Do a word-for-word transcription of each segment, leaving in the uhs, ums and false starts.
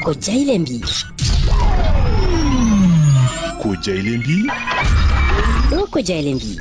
Ko jayle mbi. Ko jayle mbi. Ɗo ko jayle mbi.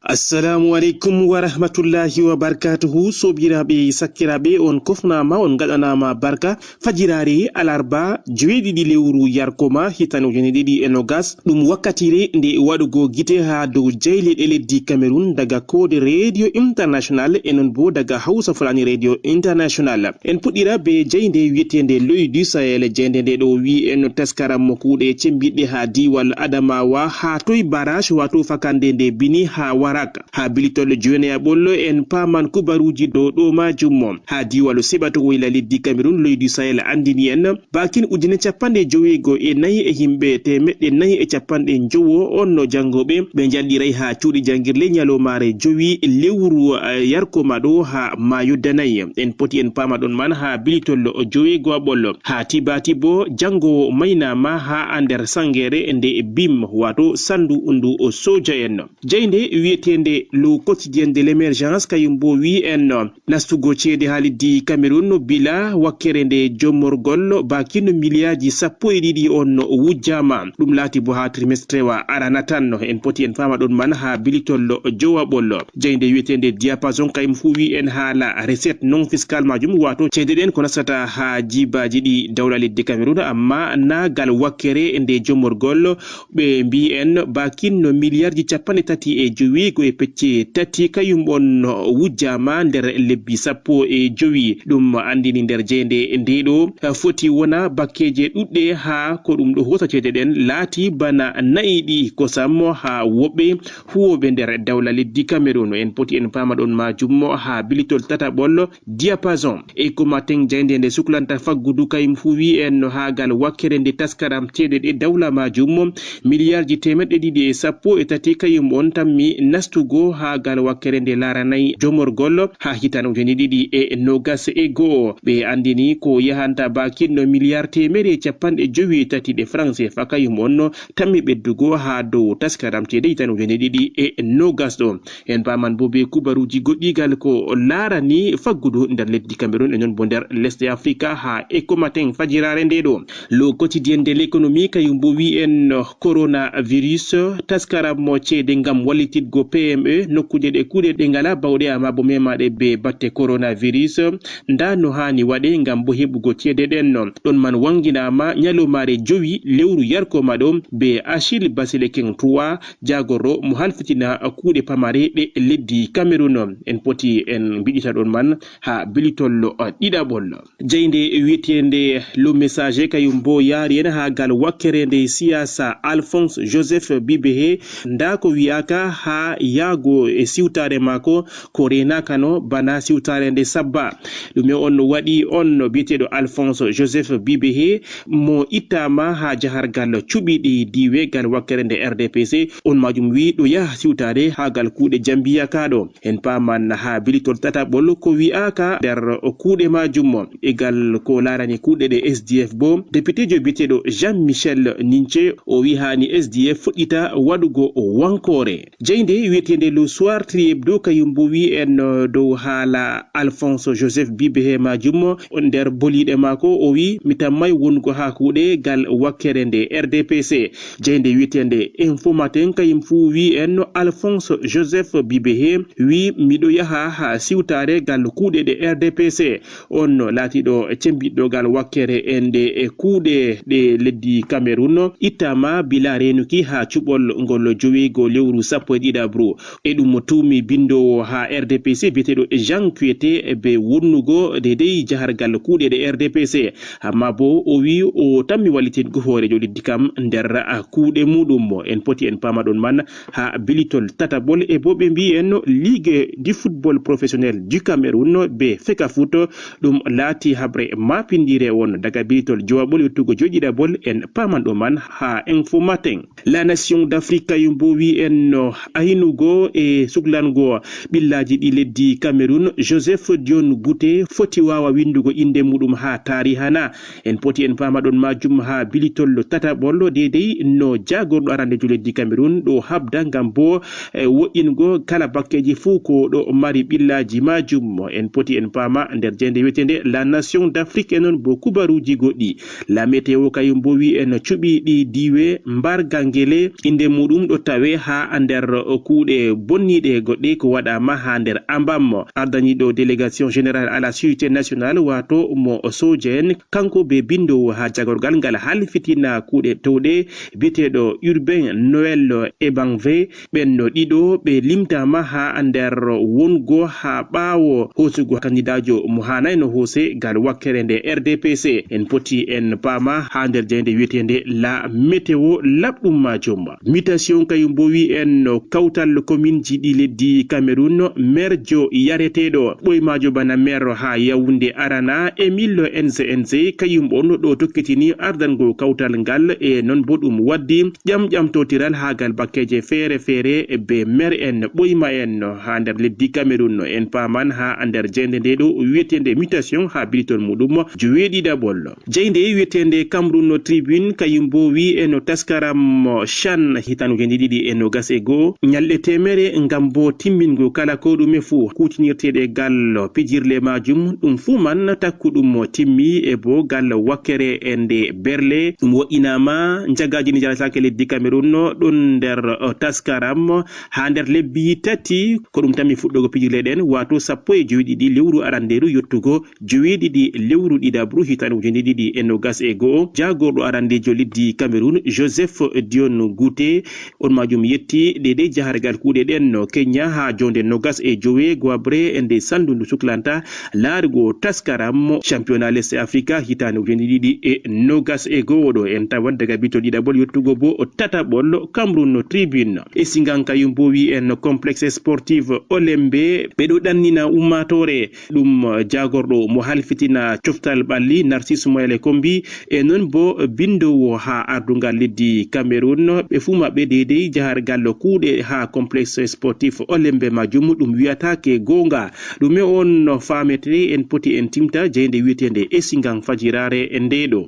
Assalamu aleykum wa rahmatullahi wa barakatuhu. Sobiraaɓe, sakkiraaɓe, on kofnaama, on ngaɗanaama barka. Fajiraare alarba, joweeɗiɗi lewru yarkoma, hitande ujine ɗiɗi e nogas, ɗum wakkatire nde waɗugo gite haa dow jayleeɗe leddi Cameroun daga Code Radio International e non bo daga Hausa Fulani Radio International. En puɗɗira be jaynde wi'eteende L'Oeil du Sahel. Jaynde nde ɗo wi'i en no taskaram mo kuuɗe cembiɗɗe haa diiwal Adamawa, haa toy barrage, wato fakande nde Bini haa Warak. Haa bilitol jowenayaɓol en paaman kubaruuji dow ɗo maajum mo. Haa diiwal seɓatowol leddi Cameroun, L'Oeil du Sahel anndini en, baakin ujine capanɗe joweego e nayi e yimɓe teemeɗɗe nayi e capanɗe njowo on no janngooɓe ɓe njalɗiray haa cuuɗi janngirle ñalawmaare jowi lewru, eh, yarkoma ɗo haa maayo danayi. En poti en paama ɗon man haa bilitol joweego a ɓollo. Haa Tibati bo, janngoowo maynaama haa a nder sangeere nde bim, wato sandu ndu o sooja en. Jaynde wi'eteende Le Quotidien de l'Emergence kayum bo wi'i en, nastugo ceede haa leddi Cameroun bila wakkere nde jomorgol baakin miliyaaji sappo e ɗiɗi on wujjaama. Ɗum laati bo haa trimestrewa arana tan. En poti en paama ɗon man haa bilitol jowaɓol. Jaynde wi'eteende Diapason kayum fuu wi'i en haala recette non fiscale maajum, wato ceede ɗen ko nastata haa jiibaaji ɗi dawla leddi Cameroun, amma naa gal wakkere nde jomorgol. Ɓe mbi'i en baakin no miliyarji capanɗe tati e jowi ko e pecce tati kayum on wujjaama nder lebbi sappo e jowi. Ɗum anndini nder jeynde nde ɗo foti wona bakkeeje ɗuɗɗe haa ko ɗum ɗo hoosa ceede ɗen laati bana na'i ɗi kosam haa woɓɓe huwooɓe nder dawla leddi Cameroun. En poti en paama ɗon maajum haa bilitol tataɓol Diapason. Eco Matin, jaynde nde suklanta faggudu kayum fuu wi'i en no haa gal wakkere nde taskaram ceede ɗe dawla maajum, miliyarji teemeɗɗe ɗiɗi e sappo e tati kayum on tammi nastugo haa gal wakkere nde laaranayi jomorgol haa hitande ujine ɗiɗi e nogas e go'o. Ɓe anndini ko yahanta baakin no miliyar teemeɗɗe e capanɗe jowi e tati ɗe franc C F A kayum on tammi ɓeddugo haa dow taskaram ceede hitande ujine ɗiɗi e nogas ɗo. En paaman bo be kubaruuji goɗɗi gal ko laarani faggudu nder leddi Cameroun e non bo nder lesɗe Afrika haa Eco Matin fajiraare nde ɗo. Le Quotidien de l'Economie kayum bo wi'i en coronavirus, taskaram mo ceede ngam wallititgo P M E, nokkuuje ɗe kuuɗe ɗe ngala bawɗe amma bo memaɗe be batte coronavirus. Nda no haani waɗe ngam bo heɓugo ceede ɗen. Ɗon man wanginaama ñalawmaare jowi lewru yarkoma ɗo be Achille Baseleken trois, jaagorɗo mo halfitina kuuɗe pamare ɗe leddi Cameroun. En poti en mbiɗita ɗon man haa bilitol ɗiɗaɓol. Jaynde wi'eteende Le Messager kayum bo yaari en haa gal wakkere nde siyasa Alphonse Joseph Bibehe. Nda ko wi'aaka haa yaago e siwtaare maako ko reenaaka no bana siwtaare nde sabba. Ɗume on waɗi on bi'eteeɗo Alphonse Joseph Bibehe mo ittaama haa jahargal cuɓiɗi diiwe gal wakkere nde R D P C, on maajum wi'i ɗo yaha siwtaare haa gal kuuɗe Jambiya kaaɗo. En paaman haa bilitol tataɓol ko wi'aaka nder kuuɗe maajum. E gal ko laarani kuuɗe ɗe S D F bo, depiteejo bi'eteeɗo Jean Michel Ninche o wi'i haani S D F fuɗɗita waɗugo wankoore. Jaynde wi'eteende Le Soir Tribune kayum bo wi'i en, eh, dow haala Alphonse Joseph Bibehe maajum. Nder boliiɗe maako o wi'i mi tammay wongo haa kuuɗe gal wakkere nde R D P C. Jaynde wi'eteende Info Matin kayum fuu wi'i en no Alphonse Joseph Bibehe wi'i miɗo yaha haa siwtaare gal kuuɗe ɗe R D P C. On laatiiɗo cembiɗɗo gal wakkere e nde e kuuɗe ɗe leddi Cameroun ittaama bila reenuki haa cuɓol ngol joweego lewru sappo e ɗiɗaɓru. E ɗum mo tuumi binndoowo haa R D P C bi'eteeɗo Jean Kuete be wonnugo deydey jahargal kuuɗe ɗe R D P C. Amma bo o wi'i o tammi wallitingo hooreejo leddi kam nder kuuɗe muɗum. En poti en paama ɗon man haa bilitol tataɓol e bo ɓe mbi'i en no Ligue du football professionnel du Cameroun be Fecafoot. Ɗum laati habre maapindiire on daga bilitol jowaɓol yottugo joyɗiɗaɓol. En paaman ɗo man haa Info Matin. La Nation d'Afrique kayum bo wi'i en no ayno Go e suklango ɓillaaji ɗi leddi Cameroun, Joseph Dion Gouté foti waawa winndugo innde muɗum haa taarihana. En poti en paamaɗon majum haa bilitol tataɓol, deydey no jaagorɗo arandejo leddi Cameroun ɗo habda ngam bo e wo'ingo kala bakkeeji fuu ko ɗo mari ɓillaaji majum. En poti en paama nder jeyde wiyeteende La Nation d'Afrique e noon bo kubaruuji goɗɗi. La Météo kayum bo wi en cuɓi ɗi diiwe mbarga ngele, innde muɗum ɗo tawe haa nder kuuɗe bonniiɗe goɗɗe ko waɗaama haa nder Ambam. Ardaniiɗo délégation générale à la sécurité nationale, waato mo sooja en, kanko be binndoowo haa jagorgal ngal halfitina kuuɗe towɗe, biyeteeɗo Urbain Noël Ebanve, ɓen no ɗiɗo ɓe limtaama haa nder wongo haa ɓaawo hoosugo kandidaajo mo haanayno hoose gal wakkere nde R D P C. En poti en paama haa nder jeyde wiyeteende La Météo laɓɗum majum. Mutation kayum bo wi en no kawtal kominji ɗi leddi Cameroun, maire jo yareteeɗo ɓoy maajo bana maire haa Yaoundé arana, Émile N C N C, kayum on ɗo tokkitini ardango kawtal ngal e non bo ɗum waddi ƴamƴamtotiral haa gal bakkeeje feere feere be maire en ɓoyma en haa nder leddi Cameroun. En paaman haa nder jeyde nde ɗo wiyeteende mutation haa bilitol muɗum joweeɗiɗaɓol. Jeyde wiyeteende Cameroun Tribune kayum bo wi e no taskaram CHAN hitande ujine ɗiɗi e nogas e go'o, ñalɗe teemere ngam bo timmingo kala ko ɗume fuu kuutinirteeɗe gal pijirle majum, ɗum fuu man takkuɗum timmi e bo gal wakkere e nde berle. Ɗum wo'inaama, njagaaji ndi njalataake leddi Cameroun ɗon nder, eh, taskaram haa nder lebbi tati, ko ɗum tammi fuɗɗogo pijirle ɗen, waato sappo e joweeɗiɗi lewru arandeeru yottugo joweeɗiɗi lewru ɗiɗaɓru hitande ujine ɗiɗi e nogas e go'o. Jaagorɗo arandeejo leddi Cameroun, Joseph Dion Gouté, on majum yetti deydey jahargal kuuɗe ɗen no Kenya haa jonde nogas e jowe goabre e nde sanndu ndu suklanta laarugo taskaram championnat l'Est Africa hitande ujine ɗiɗi e nogas e go'o ɗo. En tawan daga bitol ɗiɗaɓol yottugo bo tataɓol Cameroun Tribune. E Singan kayum bo wi en complexe sportif Olembe ɓe ɗo ɗannina ummaatoore. Ɗum jaagorɗo mo halfitina coftal ɓalli Narcisse Moyele Kombi e non bo binndoowo haa ardungal leddi Cameroun. Ɓe fuu maɓɓe deydey jahargal kuuɗe haa complexe sportif Olembe majum ɗum wiyataake goonga. Ɗume on no faametee? En poti en timta jeyde wiyeteende Esigan fajiraare nde ɗo.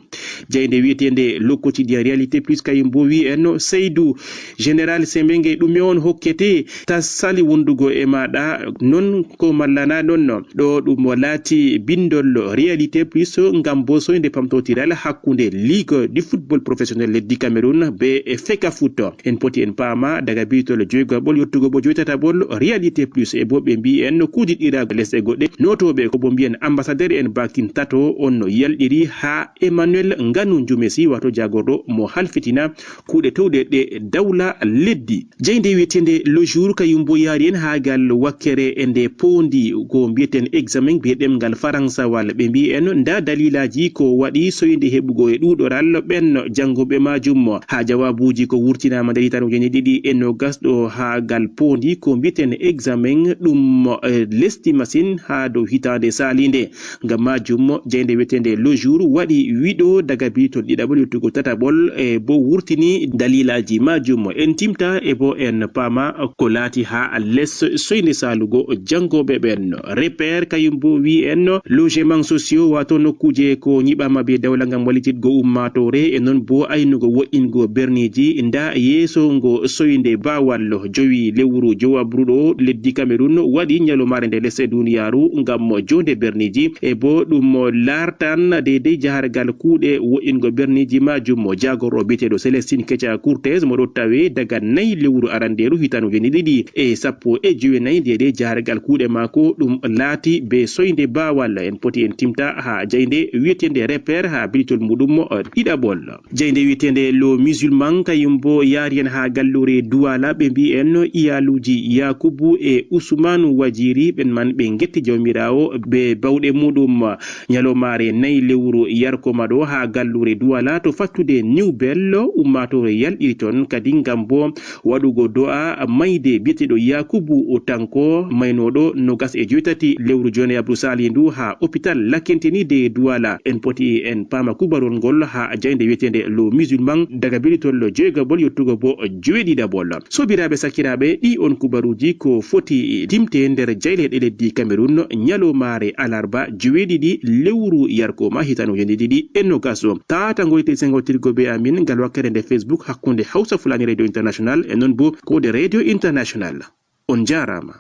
Jeyde wiyeteende Le Quotidien Réalité Plus kayum bo wi en Seydou Général Semenge, ɗume on hokkete ta sali wondugo e maɗa non ko mallana ɗon no? Ɗo ɗum laati bindol Réalité Plus ngam bo soyde pamtotiral hakkunde Ligue du Football Professionnel leddi Cameroun be Fecafoot. En poti en paama daga bitol joygaɓol yottugo bo joytataɓol Réalité Plus e bo ɓe mbi en kuudiɗɗira lesɗe goɗɗe. Notoɓe ko bo mbiyen ambassadeur en bakin tato on no yalɗiri ha Emmanuel Nganu Njumesi, wato jagorɗo mo halfitina kuuɗe towɗe ɗe dawla leddi. Jeyde wiyeteende Le Jour kayum bo yaari en haa gal wakkere e nde poondi ko mbiyeten examen be ɗemngal faransawal. Ɓe mbi en nda dalilaji ko waɗi soyde heɓugo e ɗuɗoral ɓen jannguɓe majum. Haa jawabuji ko wurtinaama nder hitande ujine ɗiɗi e nogas ɗo haa gal poondi ko mbiyeten examen ɗum, eh, lesdi masin haa dow hitande salinde. Ngam majum, jeyde wiyeteende Le Jour waɗi wiɗo daga bitol ɗiɗaɓol yottugo tataɓol, e bo wurtini dalilaji majum. En timta e bo en paama ko laati ha les soyde salugo jangoɓe ɓen. Repère kayum bo wi en logement sociaux, wato nokkuje ko nyiɓama be dawla ngam wallititgo ummatore e non bo aynugo wo'ingo berniji. Nda yeeso ngo soyde bawal jowi lewru jowaɓru ɗo leddi Cameroun waɗi nyalomare nde les e duniyaru ngam jonde berniji, e bo ɗum lartan deydey jahargal kuuɗe wo'ingo berniji majum. Mo jagorɗo biyeteɗo Célestine Ketia Courtez mo ɗo tawe daga nayi lewru aranderu hitande ujine ɗiɗi e sappo e jowenayi, deydey jahargal kuuɗe maako ɗum laati be soyde bawal. En poti en timta ha jayde wiyeteende Repère ha bilitol muɗum ɗiɗaɓol. Jayde wiyeteende Le Musulman kayum bo yaari en haa galluure Douala, ɓe mbi en iyaluuji Yakubu e Usmanu Wajiri ɓen man ɓe ngetti Jawmiraawo be bawɗe muɗum. Nyalomaare nayi lewru yarkoma ɗo haa galluure Douala to fattude New Bell, ummaatoore yalɗiri ton kadi ngam bo waɗugo do'a mayde biyeteeɗo Yakubu Tanko maynooɗo nogas e joytati lewru joneeɓru saali ndu haa hôpital Lakentini de Douala. En poti en paama kubarol ngol haa jayde wiyeteende Le Musulman daga bilitol joygaɓol yottugo bo joweeɗiɗaɓol. Sobiraaɓe Sakiraaɓe, ɗi on kubaruuji ko foti timte nder jayleeɗe leddi Cameroun, ñalawmaare alarba joweeɗiɗi lewru yarkooma hitaande ujine ɗiɗi e noogas. Taatangoyte sengotirgo be amin ngal wakkere nde Facebook hakkunde Hausa Fulani Radio International e non bo Kode Radio International. On jaaraama.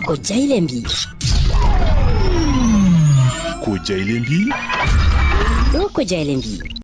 Ko jayle mbi. Ko jayle mbi. Ɗo ko jayle mbi.